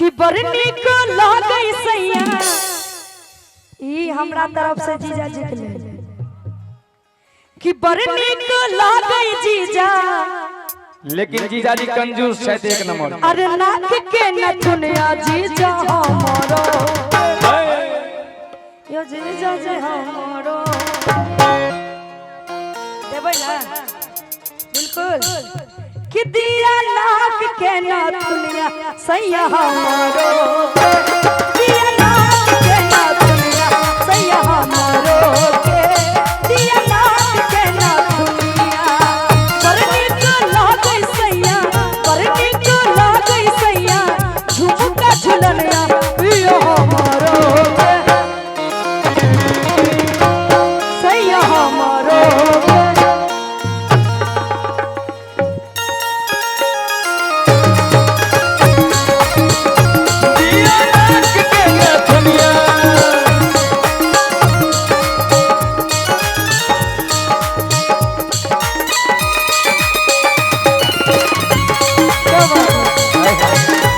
कि बड़ नीक लागै सैया। ई हमरा तरफ से जीजा जी के लेल कि बड़ नीक लागै जीजा। लेकिन जीजाजी कंजूस छथि एक नंबर। अरे नाक के नथुनिया जीजा हमरो, यो जीजा जी हमरो देबै ना बिल्कुल कि दिया नाक के नथुनिया सैया हमरो, दिया नाक के नथुनिया सैया हमरो के, दिया नाक के नथुनिया। बड़ नीक लागै सैया, बड़ नीक लागै सैया झुमका झुलनिया पियो हमरो के, सैया हमरो के। दिया नाक के नथुनिया।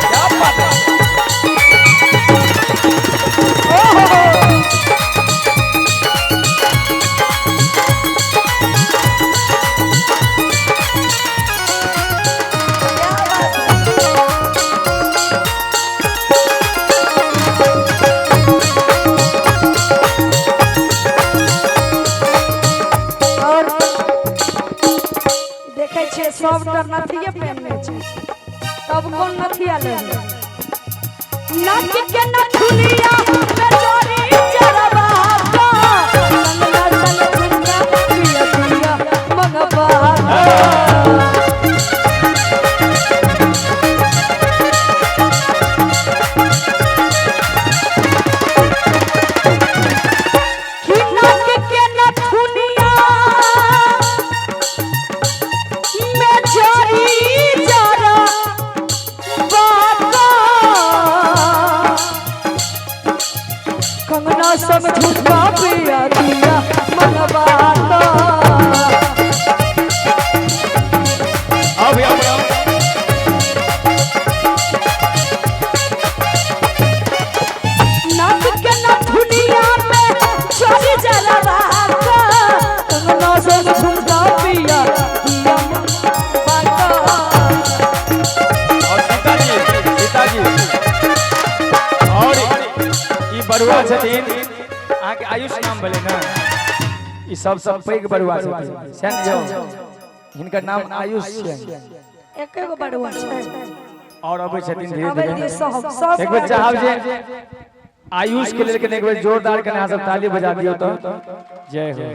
क्या बात है? और देखै छियै सबटा नथिये पहिनने छै, तब कोन नथिया लेबै? नाक के नथुनिया में चोरी चरबा का, कंगना संग झुमका पिया पिया मंगवा का। कि नाक के नथुनिया में चोरी चरबा का, कंगना संग झुमका पिया पिया मंगवा का। आओ भैया, आओ। नाक के नथुनिया में चोरी जलवा का, कंगना संग झुमका पिया पिया मंगवा का। और सीताजी, सीताजी और ई बरुआ छथिन, अहाँके आयुष नाम भेलै ने? ई सबसँ पैघ बरुआ छथिन सैह ने यौ? हिनकर नाम आयुष छियनि। एके गो बड़ुआ छै। और अबै छथिन धीरे अबै धीरे। दियौ सब सब। एक बेर चाहब जे आयुष के लेल कने एक बेर जोरदार कने अहाँ सब ताली बजा दियौ तऽ जय हो।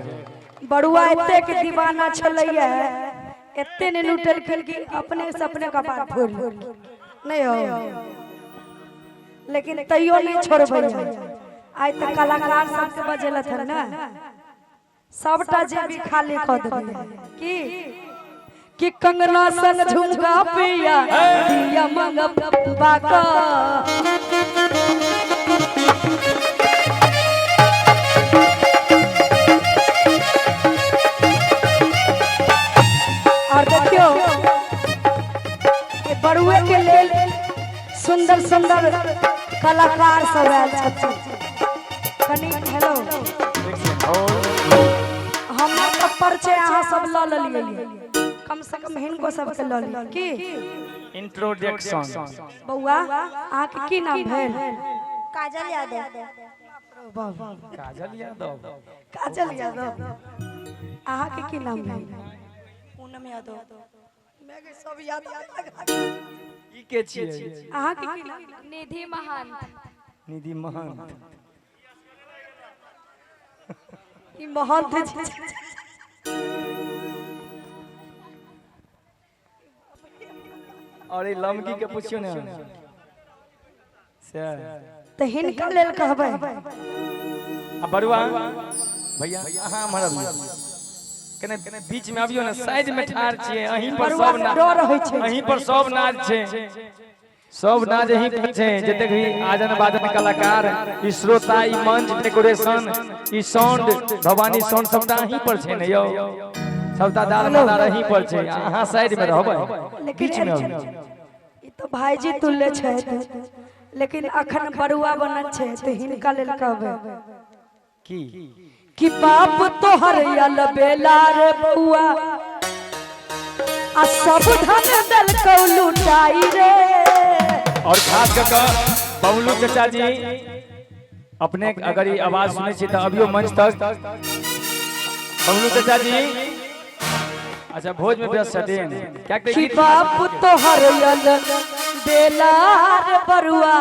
बड़ुआ एतेक दीवाना छलैया, एते ने लुटलखिन कि अपने से अपने कपार फोड़ि लेलखिन। नहि हो, लेकिन तैयो नहि छोड़बै। आइ तऽ कलाकार सबके बजेलथि हन ने, सबटा जेबी खाली कऽ देबै की कि कंगना संग झुमका पिया दिया मंगवा का। और देखियो ये बड़ुए के लेल सुंदर सुंदर कलाकार सब आयल छथिन। कनी हेलो, हमरा तऽ परिचय अहाँ सब लऽ लेलियै, कम से कम हिनको सबके लऽ लिअ की। इंट्रोडक्शन। बौआ, अहाँके की नाम भेल? काजल यादव। काजल यादव। काजल यादव। अहाँके की नाम भेल? पूनम यादव। सब यादव। ई के छियै? अहाँके की नाम? निधि महंत। निधि महंत। ई महंत जी। और ई लमकी के पुछियो ने से। तऽ हिनका लेल कहबै। आ बरुआ भैया, अहाँ एम्हर अबियौ कने, बीच में अबियौ ने, साइड में ठाढ़ छियै अहीं पर। बरुआ सब के ना डर होइ छै। अहीं पर सब नाच छै, सब नाच अहीं पर छै। जतेक भी आजन बाजन कलाकार, ई श्रोता, ई मंच डेकोरेशन, ई साउंड, भवानी साउंड, सबटा अहीं पर छै ने यौ? सबटा दार मदार अहीं पर छै, अहाँ साइड में रहबै। लेकिन बीच में अबियौ। ई तऽ भाईजी तुल्य छथि। लेकिन अखन बरुआ बनल छै तऽ हिनका लेल कहबै की कि बाप तोहर अलबेला रे बउआ आ सब धन देलकौ लुटाई रे। और खास कर के बबलू चाचा जी अपने अगर ई आवाज सुनै छी तऽ अभियो मंच तक बबलू चाचा जी अच्छा भोज में व्यस्त छथिन क्या कि गीत बाप तोहर अलबेला रे बरुआ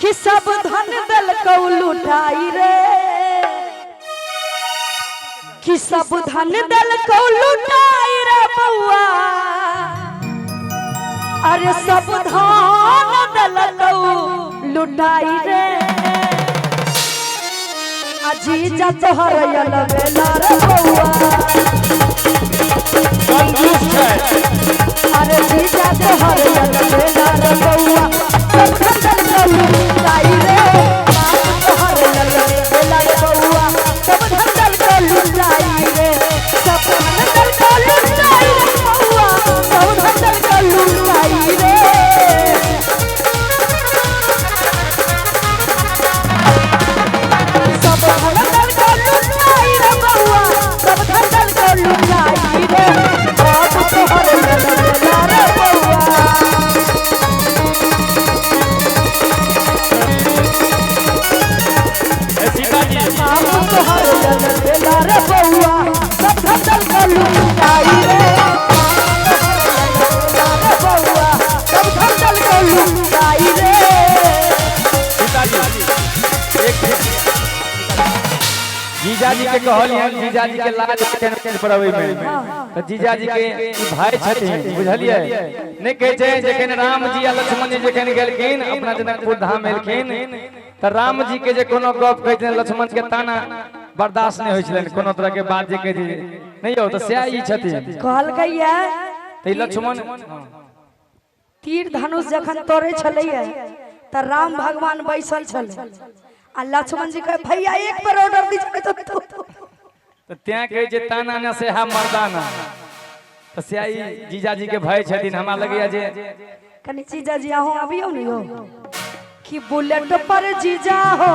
कि सब धन देलकौ लुटाई रे, कि सब धन देलकौ लुटाई रे बउआ, अरे सब धन देलकौ लुटाई रे। आ जीजा तोहर अलबेला रे बउआ, कंजूस छै। अरे जीजा तोहर अलबेला रे बउआ, सब धन देलकौ लुटाई रे। बाप तोहर अलबेला रे बउआ, सब धन देलकौ लुटाई रे, सब धन देलकौ लुटाई रे बउआ, सब धन देलकौ लुटाई रे। सब धन देलकौ लुटाई रे बउआ, सब धन देलकौ लुटाई रे। बाप तोहर अलबेला रे बउआ। ए सीता जी बाप तोहर अलबेला रे बउआ, सब धन देलकौ लुटाई रे। रे बउआ, सब धन देलकौ लुटाई रे। सीता जी एक जीजाजी के कहलियन जीजाजी के लाज टेंशन पर अबै में तऽ जीजाजी के ई भाई छथिन बुझलियै नहि कहै छै जखन राम जी आ लक्ष्मण जी जखन गेलखिन अपना जनकपुर धाम एलखिन तऽ राम जी के जे कोनो गप कहै छथिन लक्ष्मण के ताना बर्दाश्त नहि होइ छलनि कोनो तरह के बात जे कहै छै नहि यौ तऽ सएह ई छथिन। कहलकैया तऽ ई लक्ष्मण तीर धनुष जखन तोड़े छलैया तऽ राम भगवान बैसल छलै आ लक्ष्मण जी कहे भैया एक बार ऑर्डर दीजिए तो तऽ तैं कहै छै ताना न सेहा मर्दाना तऽ सएह ई जीजाजी के भाई छथिन। हमरा लगैया जे कनी जीजा जी अहूँ अबियौ ने यौ कि बुलेट पर जीजा हो